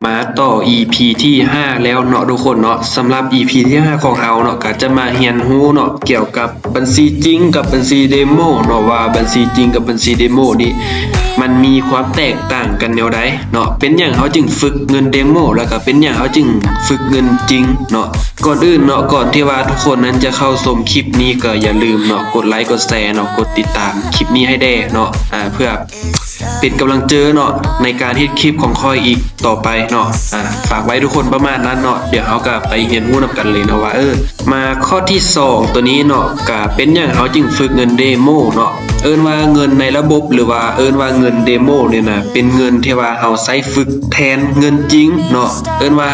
ມາຕໍ່ ອີພີ ທີຫ້າແລ້ວເນາະທຸກຄົນເນາະ. ສຳລັບ ອີພີ ທີຫ້າຂອງເຮົາເນາະ ກໍຈະມາຮຽນຮູ້ເນາະ ກ່ຽວກັບບັນຊີຈິງກັບບັນຊີເດໂມເນາະ ວ່າບັນຊີຈິງກັບບັນຊີເດໂມນີ້ ມັນມີຄວາມແຕກຕ່າງກັນແນວໃດເນາະ. ເປັນຫຍັງເຮົາຈຶ່ງຝຶກເງິນເດໂມ ແລ້ວກໍເປັນຫຍັງເຮົາຈຶ່ງຝຶກເງິນຈິງເນາະ. ກ່ອນອື່ນເນາະ ກ່ອນທີ່ວ່າທຸກຄົນນັ້ນຈະເຂົ້າຊົມຄລິບນີ້ ກໍຢ່າລືມເນາະ ກົດໄລ ກົດແຊເນາະ ກົດຕິດຕາມຄລິບນີ້ໃຫ້ແດ່ເນາະ ອາ ເພື່ອ ເປັນກຳລັງເຈີເນາະ ໃນການເຮັດຄລິບຂອງຂ້ອຍອີກຕໍ່ໄປເນາະ. ອາ ຝາກໄວ້ທຸກຄົນປະມານນັ້ນເນາະ. ດຽວເຮົາກໍໄປຮຽນຮູ້ນຳກັນເລີຍເນາະວ່າ ເອີ ມາຂໍ້ທີສອງໂຕນີ້ເນາະ ກະເປັນຫຍັງເຮົາຈຶ່ງຝຶກເງິນເດໂມເນາະ. ເອີ້ນວ່າເງິນໃນລະບົບ ຫຼືວ່າເອີ້ນວ່າເງິນເດໂມນີ້ນະ ເປັນເງິນທີ່ວ່າເຮົາໃຊ້ຝຶກແທນເງິນຈິງເນາະ. ເອີ້ນວ່າ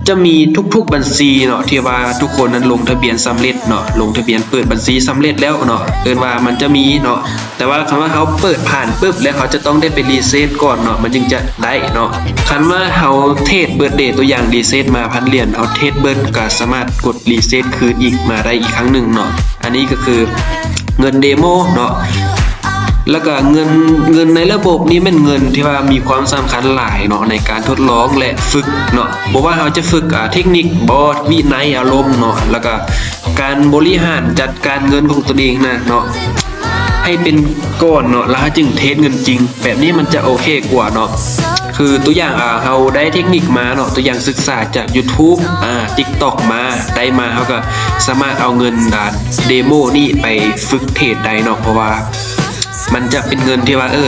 ຈະມີທຸກໆບັນຊີເນາະ ທີ່ວ່າທຸກຄົນນັ້ນລົງທະບຽນສຳເລັດເນາະ ລົງທະບຽນເປີດບັນຊີສຳເລັດແລ້ວເນາະ ເອີ້ນວ່າມັນຈະມີເນາະ. ແຕ່ວ່າຄັນວ່າເຮົາເປີດຜ່ານປຶບແລ້ວ ເຮົາຈະຕ້ອງໄດ້ໄປຣີເຊັດກ່ອນເນາະ ມັນຈຶ່ງຈະໄດ້ເນາະ. ຄັນວ່າເຮົາເທຣດເບິດເດ ຕົວຢ່າງຣີເຊັດມາພັນຫຼຽນ ເຮົາເທຣດເບິດກໍສາມາດກົດຣີເຊັດຄືນອີກມາໄດ້ອີກຄັ້ງໜຶ່ງເນາະ. ອັນນີ້ກໍຄືເງິນເດໂມເນາະ ແລ້ວກໍເງິນ ເງິນໃນລະບົບນີ້ແມ່ນເງິນທີ່ວ່າມີຄວາມສຳຄັນຫຼາຍເນາະ ໃນການທົດລອງ ແລະ ຝຶກເນາະ. ບໍ່ວ່າເຮົາຈະຝຶກ ອາ ເທັກນິກບໍ ວິໄນ ອາລົມເນາະ ແລ້ວກໍການບໍລິຫານຈັດການເງິນຂອງຕົນເອງນະເນາະ ໃຫ້ເປັນກ່ອນເນາະ ແລ້ວເຮົາຈຶ່ງເທຣດເງິນຈິງ ແບບນີ້ມັນຈະໂອເຄກວ່າເນາະ. ຄືຕົວຢ່າງ ອາ ເຮົາໄດ້ເທັກນິກມາເນາະ ຕົວຢ່າງສຶກສາຈາກຢູທູບ ອາ ຕິກຕັອກ ມາ ໄດ້ມາ ເຮົາກໍສາມາດເອົາເງິນ ອາ ເດໂມນີ້ໄປຝຶກເທຣດໄດ້ເນາະ ເພາະວ່າມັນຈະເປັນເງິນທີ່ວ່າ ເອີ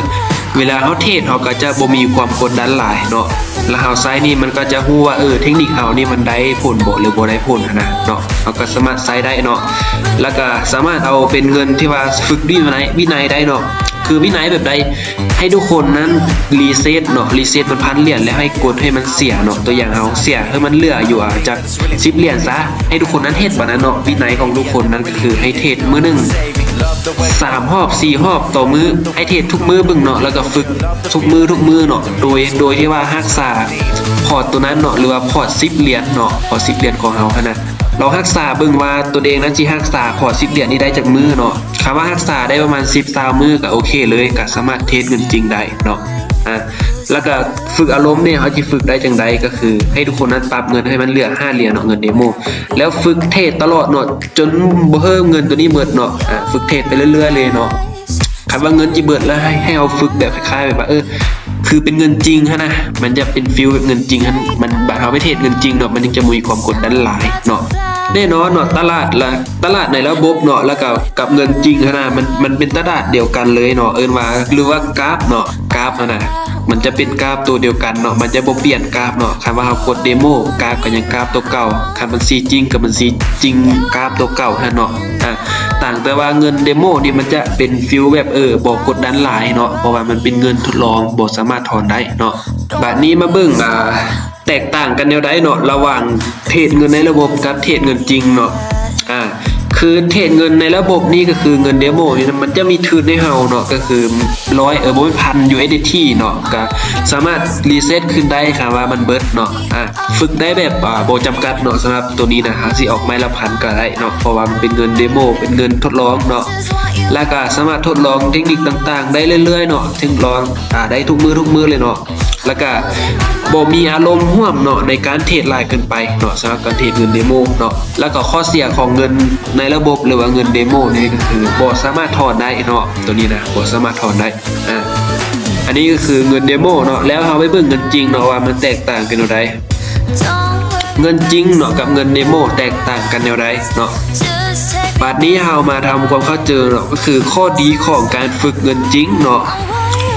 ເວລາເຮົາເທຣດ ເຮົາກໍຈະບໍ່ມີຄວາມກົດດັນຫຼາຍເນາະ. ແລ້ວເຮົາໃຊ້ນີ້ ມັນກໍຈະຮູ້ວ່າ ເອີ ເທັກນິກເຮົານີ້ມັນໄດ້ຜົນບໍ່ ຫຼື ບໍ່ໄດ້ຜົນຫັ້ນນະເນາະ ເຮົາກໍສາມາດໃຊ້ໄດ້ເນາະ. ແລ້ວກໍສາມາດເອົາເປັນເງິນທີ່ວ່າຝຶກວິໄນ ວິໄນໄດ້ເນາະ. ຄືວິໄນແບບໃດ? ໃຫ້ທຸກຄົນນັ້ນຣີເຊັດເນາະ ຣີເຊັດມັນພັນຫຼຽນ ແລ້ວໃຫ້ກົດໃຫ້ມັນເສຍເນາະ. ຕົວຢ່າງເຮົາເສຍໃຫ້ມັນເຫຼືອຢູ່ ອາ ຈັກສິບຫຼຽນຊະ ໃຫ້ທຸກຄົນນັ້ນເຮັດບາດນັ້ນເນາະ. ວິໄນຂອງທຸກຄົນນັ້ນກໍຄືໃຫ້ເທຣດມື້ໜຶ່ງສາມຮອບ ສີ່ຮອບຕໍ່ມື້ ໃຫ້ເທຣດທຸກມື້ເບິ່ງເນາະ ແລ້ວກໍຝຶກທຸກມື້ ທຸກມື້ເນາະ ໂດຍ ໂດຍທີ່ວ່າຮັກສາພອດໂຕນັ້ນເນາະ ຫຼືວ່າພອດສິບຫຼຽນເນາະ ພອດສິບຫຼຽນຂອງເຮົາຫັ້ນນະ. ລອງຮັກສາເບິ່ງວ່າຕົນເອງນັ້ນຊິຮັກສາພອດສິບຫຼຽນນີ້ໄດ້ຈັກມື້ເນາະ. ຄັນວ່າຮັກສາໄດ້ປະມານສິບ ຊາວມື້ກໍໂອເຄເລີຍ ກໍສາມາດເທຣດເງິນຈິງໄດ້ເນາະ. ອາ ແລ້ວກໍຝຶກອາລົມນີ້ ເຮົາຊິຝຶກໄດ້ຈັ່ງໃດ? ກໍຄືໃຫ້ທຸກຄົນນັ້ນປັບເງິນໃຫ້ມັນເຫຼືອຫ້າຫຼຽນເນາະ ເງິນເດໂມ ແລ້ວຝຶກເທຣດຕະຫຼອດເນາະ ຈົນບໍ່ເຮີ້ເງິນໂຕນີ້ເບິດເນາະ. ອາ ຝຶກເທຣດໄປເລື້ອຍໆເລີຍເນາະ. ຄັນວ່າເງິນຊິເບິດແລ້ວ ໃຫ້ ໃຫ້ເຮົາຝຶກແບບຄ້າຍໆແບບວ່າ ເອີ ຄືເປັນເງິນຈິງຫັ້ນນະ ມັນຈະເປັນຟີລແບບເງິນຈິງຫັ້ນ ມັນ ບາດເຮົາໄປເທຣດເງິນຈິງເນາະ ມັນຈຶ່ງຈະບໍ່ມີຄວາມກົດດັນຫຼາຍເນາະ. ແນ່ນອນເນາະ ຕະຫຼາດລະ ຕະຫຼາດໃນລະບົບເນາະ ແລ້ວກໍກັບເງິນຈິງຫັ້ນນະ ມັນ ມັນເປັນຕະຫຼາດດຽວກັນເລີຍເນາະ ເອີ້ນວ່າ ຫຼືວ່າກາບເນາະ ກາບຫັ້ນນະ ມັນຈະເປັນກາບໂຕດຽວກັນເນາະ ມັນຈະບໍ່ປ່ຽນກາບເນາະ. ຄັນວ່າເຮົາກົດເດໂມ ກາບກໍຍັງກາບໂຕເກົ່າ ຄັນບັນຊີຈິງກໍບັນຊີຈິງ ກາບໂຕເກົ່າຫັ້ນເນາະ. ອາ ຕ່າງແຕ່ວ່າເງິນເດໂມນີ້ມັນຈະເປັນຟີລແບບ ເອີ ບໍ່ກົດດັນຫຼາຍເນາະ ເພາະວ່າມັນເປັນເງິນທົດລອງ ບໍ່ສາມາດຖອນໄດ້ເນາະ. ບາດນີ້ມາເບິ່ງ ອາ ແຕກຕ່າງກັນແນວໃດເນາະ ລະຫວ່າງເທຣດເງິນໃນລະບົບກັບເທຣດເງິນຈິງເນາະ. ອາ ຄືເທຣດເງິນໃນລະບົບນີ້ກໍຄືເງິນເດໂມນີ້ນະ ມັນຈະມີທຶນໃຫ້ເຮົາເນາະ ກໍຄືຮ້ອຍ ເອີ ບໍ່ແມ່ນ ພັນ ຢູເອັສດີທີເນາະ ກໍສາມາດຣີເຊັດຄືນໄດ້ຄັນວ່າມັນເບິດເນາະ. ອາ ຝຶກໄດ້ແບບ ອາ ບໍ່ຈຳກັດເນາະ ສຳລັບໂຕນີ້ນະ ເຮົາຊິອອກໄມ້ລະພັນກໍໄດ້ເນາະ ເພາະວ່າມັນເປັນເງິນເດໂມ ເປັນເງິນທົດລອງເນາະ ແລ້ວກໍສາມາດທົດລອງເທັກນິກຕ່າງໆໄດ້ເລື້ອຍໆເນາະ ເທັກລອງ ອາ ໄດ້ທຸກມື້ ທຸກມື້ເລີຍເນາະ. ແລ້ວກະບໍ່ມີອາລົມຮ່ວມເນາະ ໃນການເທຣດຫຼາຍເກີນໄປເນາະ ສຳລັບການເທຣດເງິນເດໂມເນາະ. ແລ້ວກະຂໍ້ເສຍຂອງເງິນໃນລະບົບ ຫຼືວ່າເງິນເດໂມນີ້ກໍຄືບໍ່ສາມາດຖອນໄດ້ເນາະ ໂຕນີ້ນະ ບໍ່ສາມາດຖອນໄດ້. ອາ ອັນນີ້ກໍຄືເງິນເດໂມເນາະ. ແລ້ວເຮົາໄປເບິ່ງເງິນຈິງເນາະ ວ່າມັນແຕກຕ່າງກັນແນວໃດ ເງິນຈິງເນາະກັບເງິນເດໂມແຕກຕ່າງກັນແນວໃດເນາະ. ບາດນີ້ເຮົາມາທຳຄວາມເຂົ້າໃຈເນາະ ກໍຄືຂໍ້ດີຂອງການຝຶກເງິນຈິງເນາະ.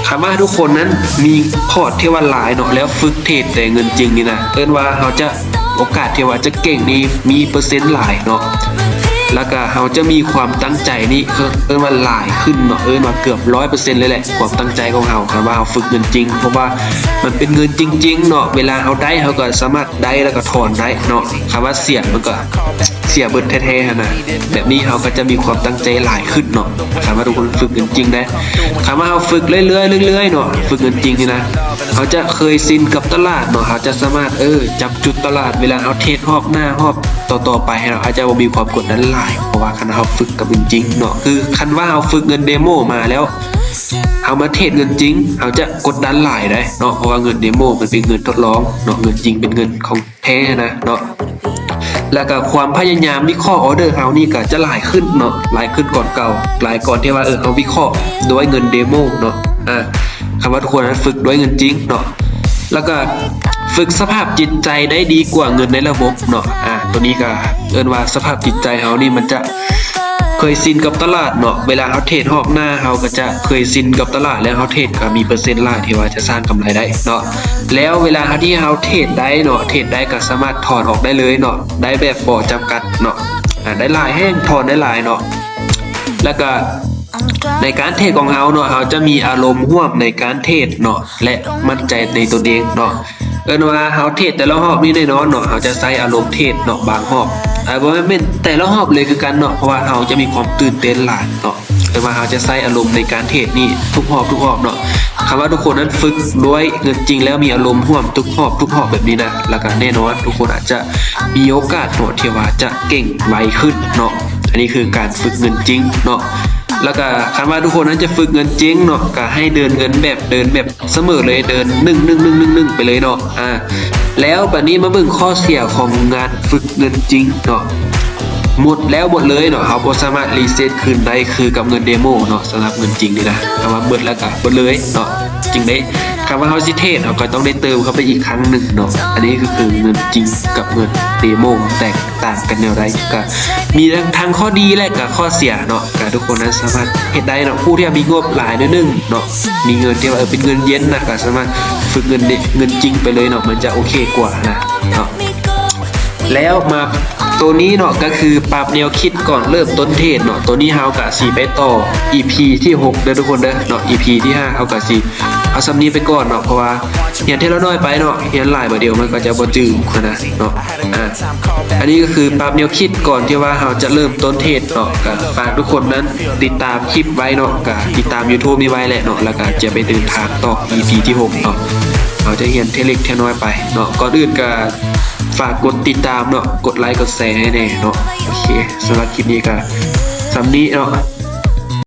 ຄັນວ່າທຸກຄົນນັ້ນມີພອດທີ່ວ່າຫຼາຍເນາະ ແລ້ວຝຶກເທຣດແຕ່ເງິນຈິງນີ້ນະ ເອີ້ນວ່າເຮົາຈະ ໂອກາດທີ່ວ່າຈະເກັ່ງນີ້ມີເປີເຊັນຫຼາຍເນາະ. ແລ້ວກະເຮົາຈະມີຄວາມຕັ້ງໃຈນີ້ ເອີ້ນວ່າຫຼາຍຂຶ້ນເນາະ ເອີ້ນວ່າເກືອບຮ້ອຍເປີເຊັນເລີຍແຫຼະ ຄວາມຕັ້ງໃຈຂອງເຮົາ ຄັນວ່າເຮົາຝຶກເງິນຈິງ ເພາະວ່າມັນເປັນເງິນຈິງໆເນາະ. ເວລາເຮົາໄດ້ ເຮົາກໍສາມາດໄດ້ ແລ້ວກໍຖອນໄດ້ເນາະ. ຄັນວ່າເສຍ ມັນກໍ ເສຍເບິດແທ້ໆຫັ້ນນະ. ແບບນີ້ເຮົາກໍຈະມີຄວາມຕັ້ງໃຈຫຼາຍຂຶ້ນເນາະ ຄັນວ່າທຸກຄົນຝຶກເງິນຈິງໄດ໋. ຄັນວ່າເຮົາຝຶກເລື້ອຍໆ ເລື້ອຍໆເນາະ ຝຶກເງິນຈິງນີ້ນະ ເຮົາຈະເຄີຍຊິນກັບຕະຫຼາດເນາະ ເຮົາຈະສາມາດ ເອີ ຈັບຈຸດຕະຫຼາດ ເວລາເຮົາເທຣດຮອບໜ້າຮອບຕໍ່ໆໄປ ເຮົາອາດຈະບໍ່ມີຄວາມກົດດັນຫຼາຍ ເພາະວ່າຄັນເຮົາຝຶກກັບເງິນຈິງເນາະ ຄືຄັນວ່າເຮົາຝຶກເງິນເດໂມມາແລ້ວ ເຮົາມາເທຣດເງິນຈິງ ເຮົາຈະກົດດັນຫຼາຍໄດ໋ເນາະ ເພາະວ່າເງິນເດໂມມັນເປັນເງິນທົດລອງເນາະ ເງິນຈິງເປັນເງິນຂອງແທ້ນະເນາະ. ແລ້ວກໍຄວາມພະຍາຍາມວິເຄາະອໍເດີເຮົານີ້ກໍຈະຫຼາຍຂຶ້ນເນາະ ຫຼາຍຂຶ້ນກ່ອນເກົ່າ ຫຼາຍກ່ອນທີ່ວ່າ ເອີ ເຮົາວິເຄາະດ້ວຍເງິນເດໂມເນາະ. ອາ ຄຳວ່າທຸກຄົນຫັ້ນຝຶກດ້ວຍເງິນຈິງເນາະ ແລ້ວກໍຝຶກສະພາບຈິດໃຈໄດ້ດີກວ່າເງິນໃນລະບົບເນາະ. ອາ ໂຕນີ້ກໍເອີ້ນວ່າສະພາບຈິດໃຈເຮົານີ້ມັນຈະເຄີຍຊິນກັບຕະຫຼາດເນາະ ເວລາເຮົາເທຣດຮອບໜ້າ ເຮົາກໍຈະເຄີຍຊິນກັບຕະຫຼາດ ແລ້ວເຮົາເທຣດກໍມີເປີເຊັນຫຼາຍທີ່ວ່າຈະສ້າງກຳໄລໄດ້ເນາະ. ແລ້ວເວລາທີ່ເຮົາເທຣດໄດ້ເນາະ ເທຣດໄດ້ກໍສາມາດຖອນອອກໄດ້ເລີຍເນາະ ໄດ້ແບບບໍ່ຈຳກັດເນາະ. ອາ ໄດ້ຫຼາຍແຮງ ຖອນໄດ້ຫຼາຍເນາະ. ແລ້ວກໍໃນການເທຣດຂອງເຮົາເນາະ ເຮົາຈະມີອາລົມຮ່ວມໃນການເທຣດເນາະ ແລະ ໝັ້ນໃຈໃນຕົນເອງເນາະ. ເອີ້ນວ່າເຮົາເທຣດແຕ່ລະຮອບນີ້ແນ່ນອນເນາະ ເຮົາຈະໃຊ້ອາລົມເທຣດເນາະ ບາງຮອບ ອາ ບໍ່ແມ່ນແຕ່ລະຮອບເລີຍຄືກັນເນາະ ເພາະວ່າເຮົາຈະມີຄວາມຕື່ນເຕັ້ນຫຼາຍເນາະ. ແຕ່ວ່າເຮົາຈະໃຊ້ອາລົມໃນການເທຣດນີ້ທຸກຮອບ ທຸກຮອບເນາະ. ຄຳວ່າທຸກຄົນນັ້ນຝຶກດ້ວຍເງິນຈິງ ແລ້ວມີອາລົມຮ່ວມທຸກຮອບ ທຸກຮອບແບບນີ້ນະ ແລ້ວກໍແນ່ນອນທຸກຄົນອາດຈະມີໂອກາດເນາະ ທີ່ວ່າຈະເກັ່ງໄວຂຶ້ນເນາະ. ອັນນີ້ຄືການຝຶກເງິນຈິງເນາະ. ແລ້ວກໍຄັນວ່າທຸກຄົນນັ້ນຈະຝຶກເງິນຈິງເນາະ ກໍໃຫ້ເດີນເງິນແບບ ເດີນແບບສະເໝີເລີຍ ເດີນໜຶ່ງ ໜຶ່ງ ໜຶ່ງ ໜຶ່ງ ໜຶ່ງ ໄປເລີຍເນາະ. ອາ ແລ້ວບາດນີ້ມາເບິ່ງຂໍ້ເສຍຂອງງານຝຶກເງິນຈິງເນາະ. ໝົດແລ້ວໝົດເລີຍເນາະ ເຮົາບໍ່ສາມາດຣີເຊັດຄືນໄດ້ຄືກັບເງິນເດໂມເນາະ. ສຳລັບເງິນຈິງນີ້ນະ ຖ້າວ່າໝົດແລ້ວກໍໝົດເລີຍເນາະ ຈິງເດ້. ຖ້າວ່າເຮົາຊິເທຣດ ເຮົາກໍຕ້ອງໄດ້ເຕີມເຂົ້າໄປອີກຄັ້ງໜຶ່ງເນາະ. ອັນນີ້ກໍຄືເງິນຈິງກັບເງິນເດໂມ ແຕກຕ່າງກັນແນວໃດ ກໍມີທັງ ທັງຂໍ້ດີ ແລະ ກໍຂໍ້ເສຍເນາະ. ກໍທຸກຄົນນັ້ນສາມາດເຮັດໄດ້ເນາະ ຜູ້ທີ່ມີງົບຫຼາຍໜ້ອຍໜຶ່ງເນາະ ມີເງິນທີ່ວ່າ ເອີ ເປັນເງິນເຢັນນະ ກໍສາມາດຝຶກເງິນເດ ເງິນຈິງໄປເລີຍເນາະ ມັນຈະໂອເຄກວ່ານະເນາະ. ແລ້ວມາໂຕນີ້ເນາະ ກໍຄືປັບແນວຄິດກ່ອນເລີ່ມຕົ້ນເທຣດເນາະ. ໂຕນີ້ເຮົາກະຊິໄປຕໍ່ອີພີທີຫົກເດີທຸກຄົນເດີເນາະ. ອີພີທີຫ້າເຮົາກະຊິເອົາສ່ຳນີ້ໄປກ່ອນເນາະ ເພາະວ່າຮຽນເທື່ອລະໜ້ອຍໄປເນາະ ຮຽນຫຼາຍບາດດຽວມັນກໍຈະບໍ່ຈື່ຫັ້ນນະເນາະ. ອາ ອັນນີ້ກໍຄືປັບແນວຄິດກ່ອນທີ່ວ່າເຮົາຈະເລີ່ມຕົ້ນເທຣດເນາະ. ກໍຝາກທຸກຄົນນັ້ນຕິດຕາມຄລິບໄວ້ເນາະ ກໍຕິດຕາມ YouTube ນີ້ໄວ້ແຫຼະເນາະ ແລ້ວກໍຈະໄປເດີນທາງຕໍ່ອີພີທີຫົກເນາະ. ເຮົາຈະຮຽນເທື່ອເລັກເທື່ອນ້ອຍໄປເນາະ. ກ່ອນອື່ນກໍ ຝາກກົດຕິດຕາມເນາະ ກົດໄລ ກົດແຊໃຫ້ແດ່ເນາະ. ໂອເຄ ສຳລັບຄລິບນີ້ກໍສ່ຳນີ້ເນາະ.